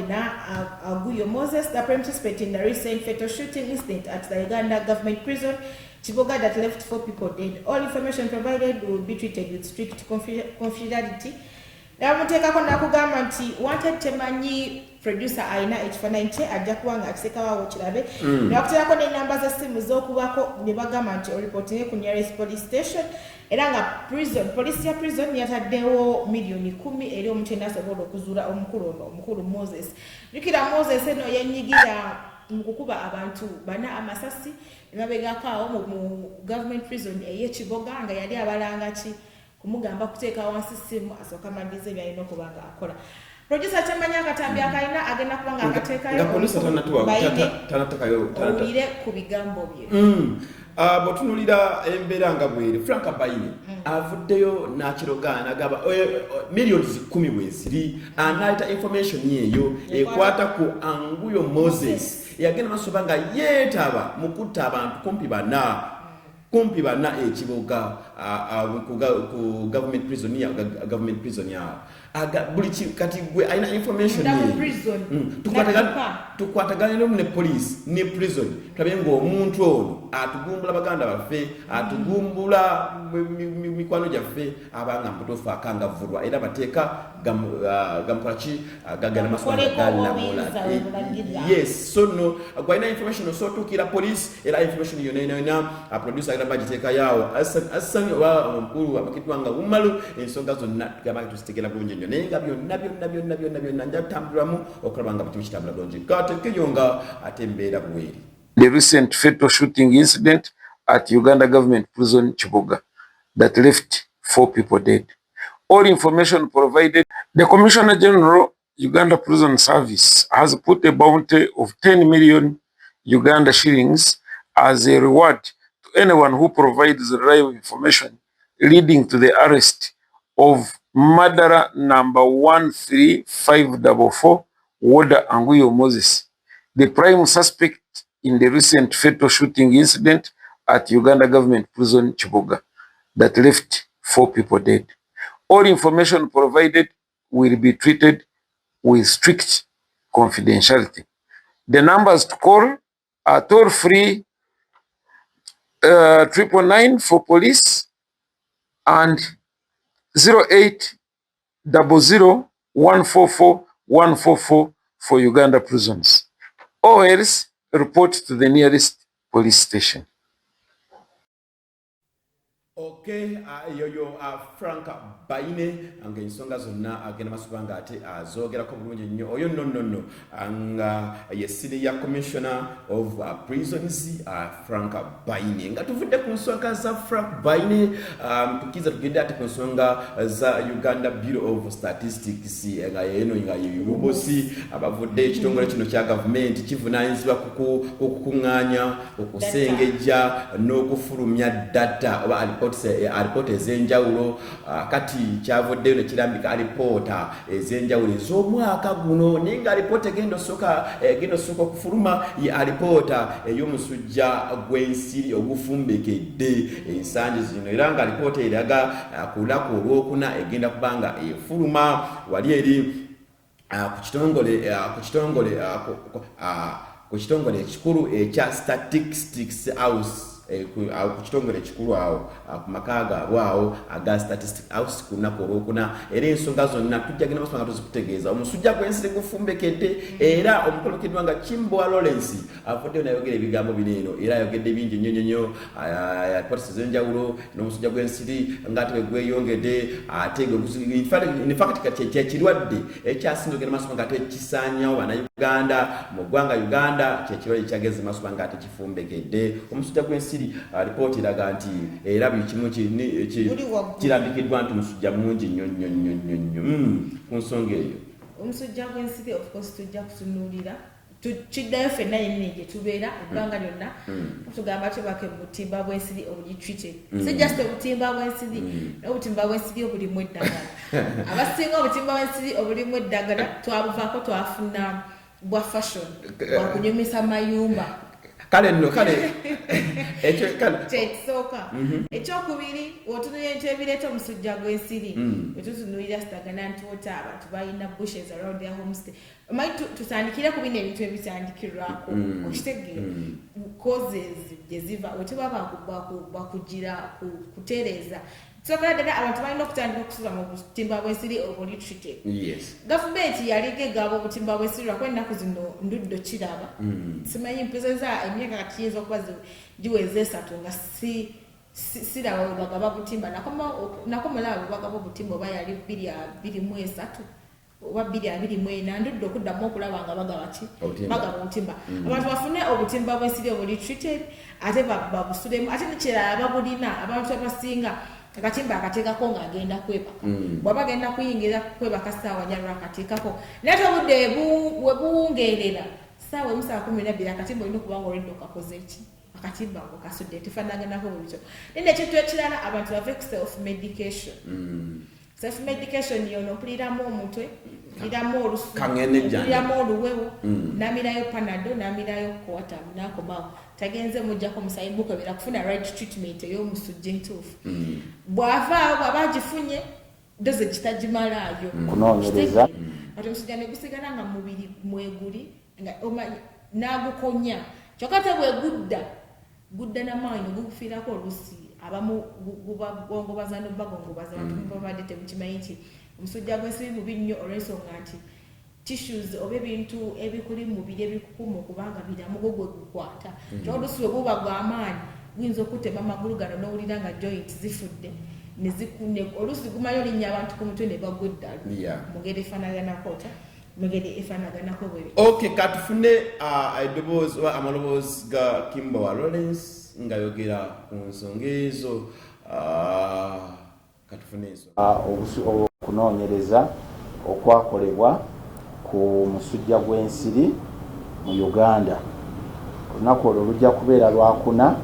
Warder Aguyo Moses, the prime suspect in the recent fatal shooting incident at the Uganda government prison, Kiboga, that left four people dead. All information provided will be treated with strict confidentiality. Namuteekako nakugamba nti wanted. Temanyi producer alina ekifaananyi kye, ajja kuba nga akisekawawo kirabe. Nebakuteekako n'enamba z'essimu z'okubako ne bagamba nti oreportinge ku nearest police station. Era nga prison, poliisi ya prison yataddewo miliyoni 10 eri omuntu yenna asobola okuzuula omukulu ono, omukulu Moses. Jjukira Moses eno yenyigira mu kukuba abantu bana amasasi emabegako awo mu government prison ey'ekiboga, nga yali abalanga ki kumugamba kuteeka wansi simu asooka amalirize byalina okuba nga akola. Producer, kyemanyi akatambi akalina agenda kuba nga akateekayo. Nga producer tanatuwa Bayine tanatekayo owulire ku bigambo bye. Bw'otunuulira embeera nga bweri, Frank Baine avuddeyo n'akirogaana, agamba miliyoni 10 bweziri analeeta information eyo ekwata ku Anguyo Moses eyagenda maaso ba nga yeetaba mu kutta abantu kumpi bana ekibuga ku government prison ya government prison yawo. Buli kati gwe alina information Munda mu eyo. prison. Tukwatagane Nakupa. Tukwatagane nomu ne police ne prison, tulabe ng'omuntu ono atugumbula baganda baffe, atugumbula mikwano gyaffe, abanga mubutuufu akangavvulwa era mateeka gamukola ki, gagenda maaso nga Gamukoleko galamula. obuyinza bwe bulagira. Yes, so no gwalina information osobola otuukira police, era information yonna yonna yonna producer agenda bagiteekayo awo. Asani oba omukulu abakiddwa nga Umalu, ensonga zonna tugamba nti tuzitegeera bulungi nnyo, naye nga byonna byonna byonna byonna byonna nja kutambuliramu okulaba nga buli kitambula bulungi. Katekeyo nga ate embeera bweri. The recent fatal shooting incident at Uganda Government Prison Kiboga that left four people dead. All information provided, the Commissioner General, Uganda Prison Service, has put a bounty of 10 million Uganda shillings as a reward to anyone who provides reliable information leading to the arrest of murderer number 13544, Warder Anguyo Moses, the prime suspect in the recent fatal shooting incident at Uganda Government Prison Kiboga that left four people dead. All information provided will be treated with strict confidentiality. The numbers to call are toll free 999 for police and 0800 144 144 for Uganda prisons. Or else report to the nearest police station. Okay, yoyo Frank Baine nga ensonga zonna agenda masuba nga ate azogerako bulungi nnyo. Oyo nno nno nno nga ye senior commissioner of prisons, Frank Baine. Nga tuvudde ku nsonga za Frank Baine, tukiza tugende ate ku nsonga za Uganda Bureau of Statistics, nga eno nga ye UBOS. Abavudde ekitongole kino kya gavumenti kivunaanyizibwa ku kukuŋŋaanya, okusengejja n'okufulumya data oba alipoota ez'enjawulo. Kati kyavuddeyo ne kirambika alipoota ez'enjawulo ez'omwaka guno, naye nga alipoota egenda osooka okufuluma ye alipoota ey'omusujja gw'ensiri ogufumbekedde ensangi zino, era nga alipoota eraga ku lunaku Olwokuna egenda kuba nga efuluma wali eri ku kitongole ekikulu ekya Statistics House, awo ku kitongole ekikulu awo, ku maka gaabwe awo aga Statistic House ku lunaku Olwokuna. Era ensonga zonna tujja genda maaso nga tuzikutegeeza. Omusujja gw'ensiri gufumbekedde, era omukolokeddwa nga Kimbowa Lawrence avuddeyo nayogera ebigambo bino eno, era ayogedde bingi nnyo nnyo nnyo, polisi ez'enjawulo n'omusujja gw'ensiri ng'ate bwe gweyongedde, ate in fact kati kyekirwadde ekyasinze ogenda maaso nga ate kisaanyawo Bannayuganda mu ggwanga Uganda. Kyekirwadde ekyageze maaso nga ate kifumbekedde, omusujja gw'ensiri. Alipoota eraga nti era buli kimu Guli waggulu. Kirambikiddwa nti omusujja mungi nnyo nnyo nnyo nnyo nnyo ku nsonga eyo. Omusujja gw'ensiri, of course tujja kutunuulira. Kiddayo ffenna yennyini gye tubeera ebbanga lyonna tugamba tubake butimba bw'ensiri obuli treated, si just obutimba bw'ensiri, n'obutimba bw'ensiri obulimu eddagala. Abasinga obutimba bw'ensiri obulimu eddagala twabuvaako, twafuna bwa fashion, bwakunyumisa mayumba. Kale nno, kale ekyo kale. Kyekisooka. Ekyokubiri, wotunulira ebintu ebireeta omusujja gw'ensiri, wetutunulira stagnant water, abantu balina bushes around their homestay. Omanyi tutandikire ku bino ebintu ebitandikirwako, okitegeera, causes gye ziva, wetuba bakugira kutereeza. Kisookera ddala, abantu balina okutandika okusula mu butimba bw'ensiri obuli treated. Gavumenti yalinga egaba obutimba bw'ensiri, lwakuba ennaku zino nduddo kiraba, simanyi mpezeza emyaka kati kiyinza okuba giweza 3 nga siraba we bagaba butimba. Nakomolaba bwe bagaba obutimba oba yali 2023 oba 2024, ndudde okuddamu okulaba nga bagaba ki? Obutimba. Bagaba obutimba. Abantu bafune obutimba bw'ensiri obuli treated, ate babusulemu. Ate nekirala, babulina abantu abasinga akatimba akateekako ng'agenda kwebaka. Bw'aba agenda kuyingira kwebaka ssaawa 4, lwakateekako, naye ate obudde we buwungeerera ssaawa 1, ssaawa 12, akatimba olina okuba nga olwedde okakoze ki? Akatimba ngo kasudde. Tefaanaganako bwe bityo. Naye nekintu ekirala, abantu bave ku self medication. Self medication yono, mpuliramu omutwe, mpuliramu olusu, Kangende ejjanja. mpuliramu oluwewo, namirayo Panado, namirayo Coartem, nakomawo. Tagenze mujjako musayi mukebera kufuna right treatment ey'omusujja entuufu. Bw'avaawo, bw'aba agifunye, dosage tagimalaayo. Kunoonyereza. Kati omusujja ne gusigala nga mubiri mweguli, nga omanyi n'agukonya, kyokka te bwegudda gudda n'amaanyi ne gukufiirako. Oluusi abamu gubagongobaza n'obagongobaza. Abantu babadde temukimanyi nti omusujja gw'ensiri mubi nnyo, olw'ensonga nti tissues oba ebintu ebikuli mu mubiri ebikukuma okubanga biramu gwo gwe gukwata. Kyokka oluusi bwe buba gw'amaanyi, guyinza okutema amagulu gano n'owulira nga joint zifudde, oluusi gumanyi olinnya abantu ku mutwe ne bagwa eddalu. Mu ngeri efaanaganako otya? Mu ngeri efaanaganako bwe. Okay, katufune eddoboozi oba amaloboozi ga Kimbowa Lawrence ng'ayogera ku nsonga ezo. Katufune ensonga. Okunoonyereza okwakolebwa ku musujja gw'ensiri mu Uganda. Olunaku olwo lujja kubeera Lwakuna,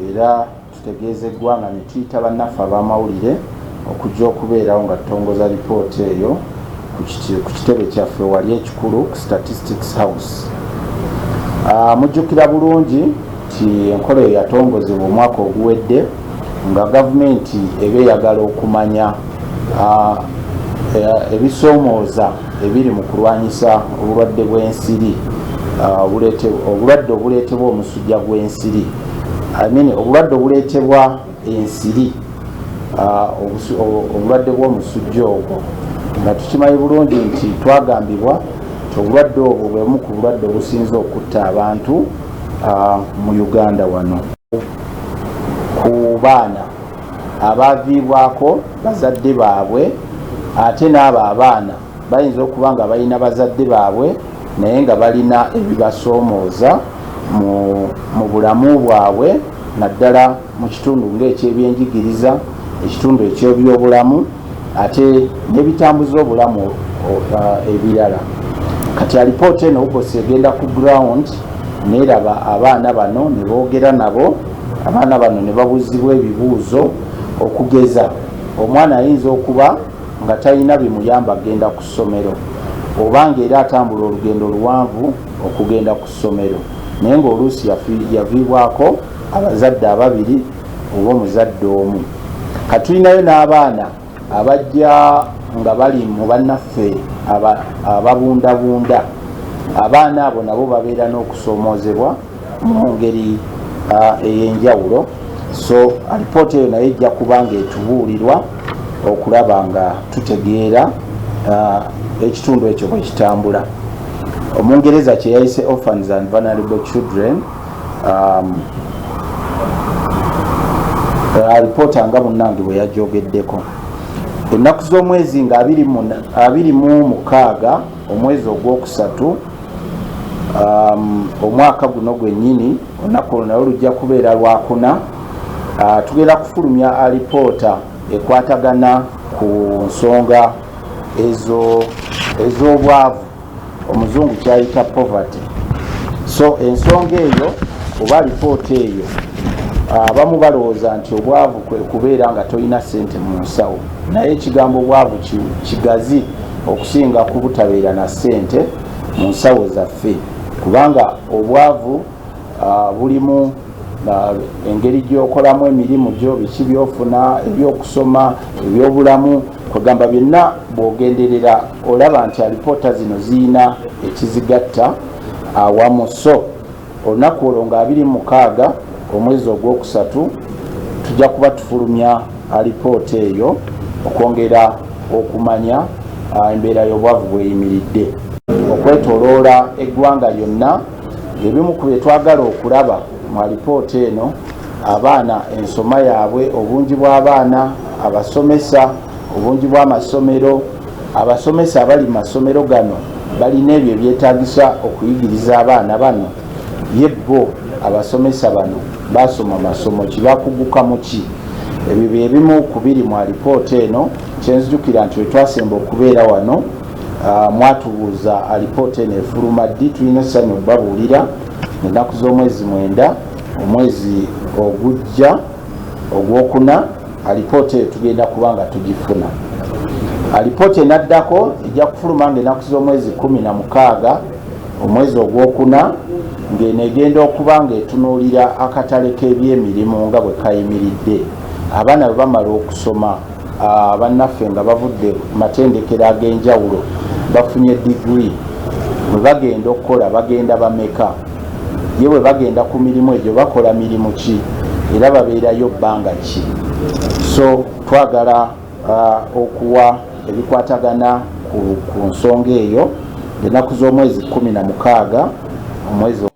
era tutegeeza eggwanga ne tuyita bannaffe ab'amawulire okujja okubeerawo nga tutongoza lipoota eyo ku kitebe kyaffe wali ekikulu ku Statistics House. Mujjukira bulungi nti enkola eyo yatongozebwa omwaka oguwedde nga gavumenti eba eyagala okumanya ebisoomooza ebiri mu kulwanyisa obulwadde bw'ensiri, obulwadde obuleetebwa omusujja gw'ensiri, I mean, obulwadde obuleetebwa ensiri, obulwadde bw'omusujja ogwo, nga tukimanyi bulungi nti twagambibwa nti obulwadde obwo bwemu ku bulwadde obusinze okutta abantu mu Uganda wano, ku baana abaviibwako bazadde baabwe, ate n'abo abaana bayinza okuba nga balina bazadde baabwe naye nga balina ebibasoomooza mu bulamu bwabwe, naddala mu kitundu ng'ekyebyenjigiriza, ekitundu ekyebyobulamu, ate n'ebitambuza obulamu ebirala. Kati alipoota eno, UBOS egenda ku ground neraba abaana bano ne boogera nabo, abaana bano ne babuuzibwa ebibuuzo. Okugeza, omwana ayinza okuba nga talina bimuyamba kugenda ku ssomero, oba ng'era atambula olugendo luwanvu okugenda ku ssomero, naye ng'oluusi yaviibwako abazadde ababiri oba omuzadde omu. Katulinayo n'abaana abajja nga bali mu bannaffe ababundabunda. Abaana abo nabo babeera n'okusoomoozebwa mu ngeri ey'enjawulo. So alipoota eyo naye ejja kuba nga etubuulirwa okulaba nga tutegeera ekitundu ekyo bwe kitambula. Omungereza kye yayise orphans and vulnerable children. Alipoota nga munnange bwe yajogeddeko, ennaku z'omwezi nga 26 omwezi ogwokusatu, omwaka guno gwennyini, olunaku olwo nalwo lujja kubeera Lwakuna. Tugenda kufulumya alipoota ekwatagana ku nsonga ezo ez'obwavu, omuzungu kyayita poverty. So ensonga eyo oba alipoota eyo, abamu balowooza nti obwavu kwe kubeera nga tolina ssente mu nsawo, naye ekigambo obwavu kigazi okusinga ku butabeera na ssente mu nsawo zaffe, kubanga obwavu Bulimu engeri gy'okolamu emirimu gyo, biki by'ofuna, ebyokusoma, ebyobulamu, kwegamba byonna bw'ogenderera olaba nti alipoota zino ziyina ekizigatta awamu. So olunaku olwo nga 26 omwezi ogwokusatu tujja kuba tufulumya alipoota eyo okwongera okumanya embeera y'obwavu bweyimiridde okwetoloola eggwanga lyonna. Ebimu ku bye twagala okulaba mu alipoota eno, abaana, ensoma yaabwe, obungi bw'abaana, abasomesa, obungi bw'amasomero, abasomesa abali mu masomero gano balina ebyo ebyetaagisa okuyigiriza abaana bano, ye bo abasomesa bano basoma masomo ki, bakuguka mu ki? Ebyo byebimu ku biri mu alipoota eno. Kyenzijukira nti wetwasemba okubeera wano, mwatubuuza alipoota eno efuluma ddi. Tulina essanyu babuulira ennaku z'omwezi 9 omwezi ogujja ogwokuna alipoota eyo tugenda kuba nga tugifuna. Alipoota enaddako ejja kufuluma nga ennaku z'omwezi 16 omwezi ogwokuna, ng'eno egenda okuba ng'etunuulira akatale k'ebyemirimu nga bwe kayimiridde. Abaana bwe bamala okusoma, bannaffe nga bavudde matendekero ag'enjawulo bafunye diguri, bwe bagenda okukola bagenda bameka? Ye bwe bagenda ku mirimu egyo bakola mirimu ki era babeerayo bbanga ki? So twagala okuwa ebikwatagana ku nsonga eyo ennaku z'omwezi 16 omwezi.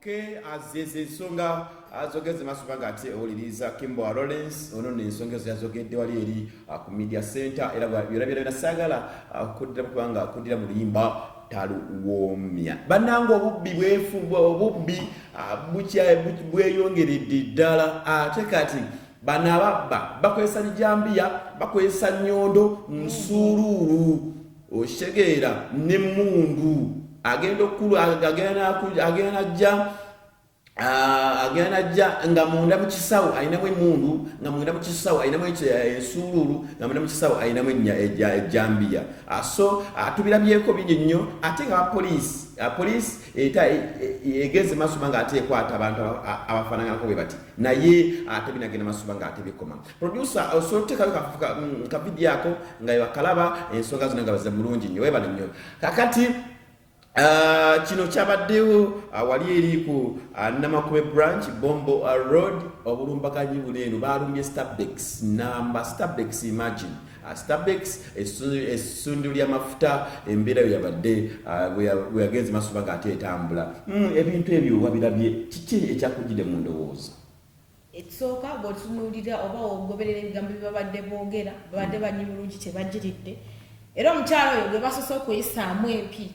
Ensonga azogeze maaso nga ate owuliriza Kimbo Lawrence ono n'ensonga ezo yazogedde wali eri ku media center, era byona byona byona saagala kuddira kubanga kuddira mu luyimba taluwoomya. Bannange, obubbi bwefu, obubbi bweyongeredde ddala, ate kati bano ababba bakozesa bijambiya, bakozesa nnyondo, nsuuluulu, okitegeera, n'emmundu. Agenda okulu agenda najja agenda najja nga munda mu kisawo alinamu emundu, nga munda mu kisawo alinamu ensuuluulu, nga munda mu kisawo alinamu ejjambiya. So tubirabyeko bingi nnyo, ate nga bapoliisi, poliisi egenze maaso nga ate ekwata abantu abafaananako bwe bati, naye ate binagenda maaso nga ate bikoma. Producer, osobola otuteekayo kavidiyo ako nga bakalaba ensonga zino nga baze bulungi nnyo. Webale nnyo. Kakati kino kyabaddewo wali eri ku Namakube branch, Bombo Road. Obulumbaganyi buno eno balumbye Stabex namba Stabex, imagine, Stabex essundiro ly'amafuta. Embeera yo yabadde bwe yagenze masuba nga ate etambula. Ebintu ebyo wabirabye, kiki ekyakujjidde mu ndowooza? Ekisooka, bw'otunuulira oba ogoberera ebigambo bye babadde boogera, babadde banyi bulungi kye bagiridde, era omukyalo oyo gwe basoose okuyisaamu empi,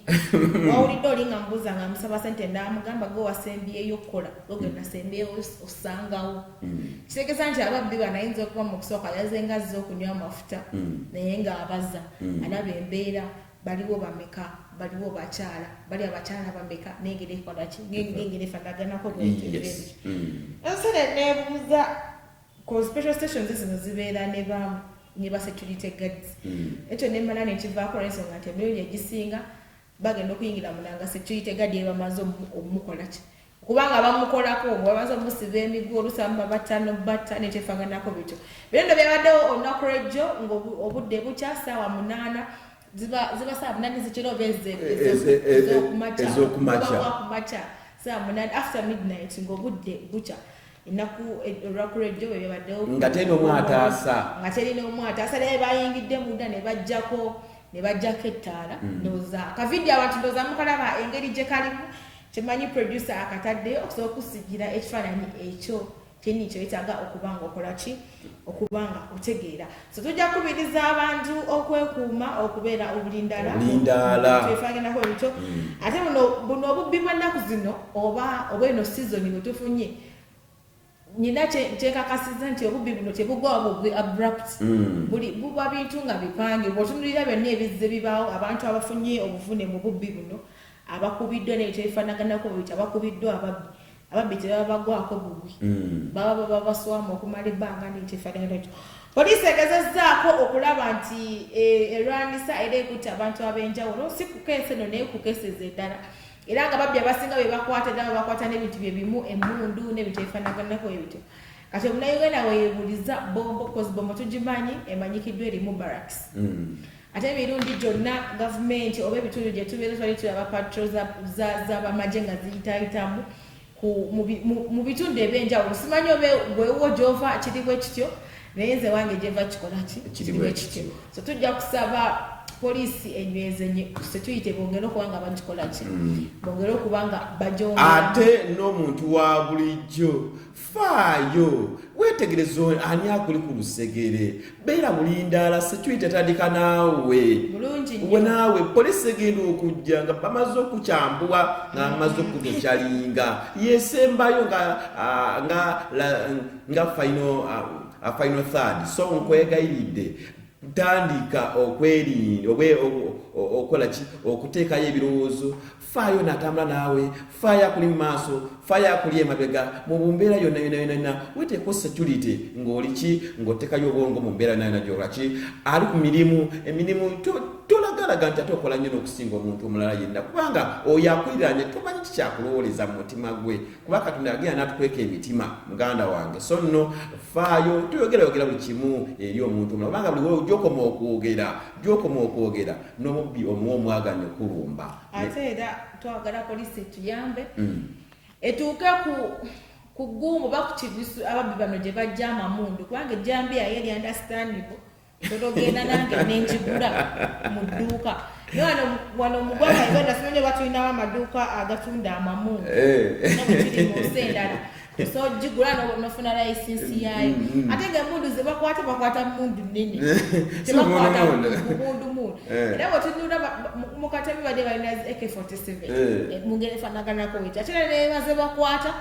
wawulidde oli nga mubuuza nga musaba sente, n'amugamba gwe wasembyeyo okukola, gwe nasembyeyo osangawo. Kitegeeza nti ababbi bano ayinza okuba mu kusooka yaze nga azze okunywa amafuta, naye ng'abaza alaba embeera, baliwo bameka, baliwo bakyala, bali abakyala bameka, n'engeri ekolaki, ng'engeri efaanaganako bwetyo. Ensere neebuuza ku special stations zino zibeera ne ba security guards. Ekyo nemala nekivaako olw'ensonga nti emirundi egisinga bagenda okuyingira munanga security guard yebamaze omumukola ki, kubanga bamukolako bamaze omusiba emiguwa, oluusi babatta nobatta nekyefaananako bityo. Bino nno byabaddewo olunaku lwejjo ng'obudde bukya saawa 8, ziba saawa 8 zikiro oba ezokumakya, kumakya saawa 8, after midnight, ng'obudde bukya ennaku olunaku lwejjo bwe byabaddewo. Nga terina omwataasa. Nga terina omwataasa, naye bayingidde munda ne bajjako ettaala. Ndowooza kavidiyo abantu ndowooza mukalaba engeri gye kalimu. Kimanyi producer akataddeyo okusobola okusigira ekifaananyi ekyo kyenyi kyewetaaga okuba nga okola ki, okuba nga otegeera. So tujja kukubiriza abantu okwekuuma, okubeera obulindaala. Obulindaala. Twefaganako ebityo. Ate buno obubbi bw'ennaku zino oba eno season bwe tufunye, nyina kyekakasiza nti obubbi buno tebugwa bugwi abrupt. Buli buba bintu nga bipange. Bw'otunulira byonna ebizze bibaawo, abantu abafunye obuvune mu bubbi buno, abakubiddwa n'ebintu ebifaanaganako bwebityo, abakubiddwa ababbi tebaba bagwako bugwi, baba baba baswamu okumala ebbanga n'ebintu ebifaanagana bityo. Poliisi egezezzaako okulaba nti erwanisa era ekutte abantu ab'enjawulo, si ku keesi eno naye ku keesi ezo endala. Era nga babbi abasinga be bakwata era babakwata n'ebintu bye bimu, emmundu n'ebintu ebifaanaganako ebityo. Kati omunnayuganda weyebuuliza Bombo, cause Bombo tugimanyi emanyikiddwa erimu barracks. Ate emirundi gyonna gavumenti oba ebitundu gye tubeera twali tulaba patrol z'abamagye nga ziyitayitamu mu bitundu ebyenjawulo. Simanyi oba gwewo gyova kiri bwe kityo, naye nze wange gyeva kikola ki? Kiri bwe kityo. So tujja kusaba poliisi enyweze security, bongere okuba nga bagikola ki, bongere okuba nga bagyongera. Ate n'omuntu wa bulijjo, faayo weetegereza ani akuli ku lusegere, beera bulindaala. Security etandika naawe. Bulungi nnyo. We naawe poliisi egenda okujja nga bamaze okukyambuwa, nga bamaze okutukyalinga, yesembayo nga nga final third. So nkwegayiridde, tandika okwerinda, okola ki, okuteekayo ebirowoozo. Faayo natambula naawe, faayo akuli mu maaso, faayo akuli emabega. Mu mbeera yonna yonna yonna yonna weteeko security ng'oli ki, ng'oteekayo obwongo mu mbeera yonna yonna gyokola ki. Ali ku mirimu, emirimu tolagalaga nti ate okola nnyo n'okusinga omuntu omulala yenna, kubanga oyo akuliraanye tomanyi kikyakulowooleza mu mutima gwe, kuba Katonda yagenda n'atukweka emitima, muganda wange. So nno faayo, toyogerayogera buli kimu eri omuntu omulala, kubanga buli gyokoma okwogera n'omubbi omuwa omwaganya okulumba. Ate era twagala poliisi etuyambe etuuke ku ggumu oba ku kibisu ababbi bano gye bajja amamundu, kubanga ejjambiya yo eri understandable, totogenda nange nenjigula mu dduuka. Naye wano mu ggwanga Uganda simanyi oba tulinawo amaduuka agatunda amamundu nga bwe kiri mu nsi endala. So gigula nofuna layisinsi yaayo. Ate nga emundu ze bakwata, bakwata mundu nnene, tebakwata mundu. Mundu mundu. Era bwetunula mu katebe badde balina AK47 mu ngeri efaanaganako weti. Ate era nebaze bakwata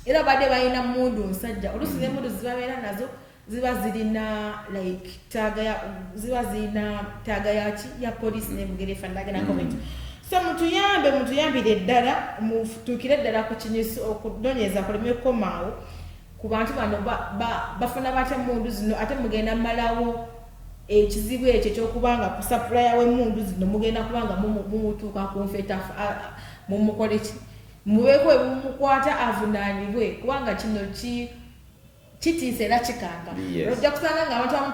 era badde balina mundu nsajja. Oluusi n'emundu zibabeera nazo ziba zirina like tag ya, ziba zirina tag yaki, ya poliisi, nemugeri efaanaganako bwetyo. So mutuyambe, mutuyambire ddala, mutuukire ddala ku kinyusi, okunonyeza kuleme kukomaawo ku bantu bano bafuna batya emundu zino. Ate mugenda mmalawo ekizibu ekyo ekyokubanga ku supplier w'emmundu zino, mugenda kubanga mumutuuka ku nfeta, mumukole ki, mubeeko ebumukwata avunaanibwe, kubanga kino kitiisa era kikanga. Ojja kusanga nga abantu abamu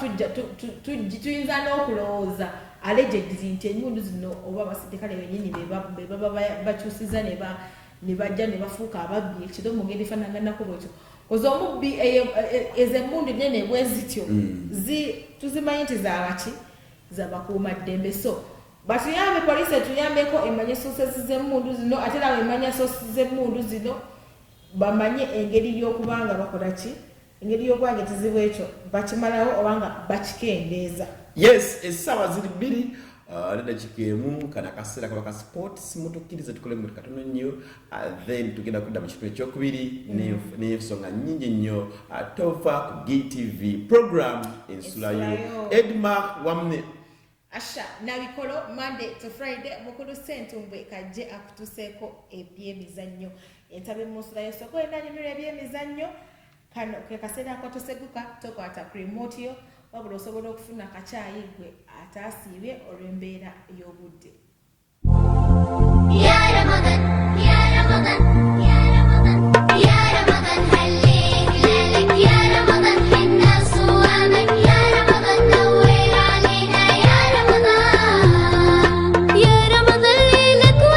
tuyinza n'okulowooza allegedly nti emmundu zino oba abasirikale bennyini be baba bakyusiza ne bajja ne bafuuka ababbi ekiro mu ngeri efaanaganako bwetyo. Oza omubbi ezo emmundu nene bwe zityo tuzimanyi nti zabaki, zabakuumaddembe. So batuyambe, poliisi etuyambeko emanye sources z'emmundu zino. Ate era bwemanya sources z'emmundu zino, bamanye engeri y'okubanga bakola ki, engeri y'okubanga ekizibu ekyo bakimalawo obanga bakikendeeza. Yes, essaawa ziri 2 nedakika 1. Kana akaseera kaba ka sports, mutukkirize tukole mu katono nnyo, then tugenda kudda mu kitundu ekyokubiri n'ensonga nnyingi nnyo. Tova ku GTV, program Ensulayo. Ensulayo. Edma wamu Asha Nabikolo, Monday to Friday. Mukulu Sentumbwe kajje akutuseeko ebyemizannyo entabe mu nsulayo. Soko enanyumirwa ebyemizannyo, kano ke kaseera kotoseguka, tokwata ku remote yo, wabula osobola okufuna akacaayi gwe ataasiibye olw'embeera y'obudde.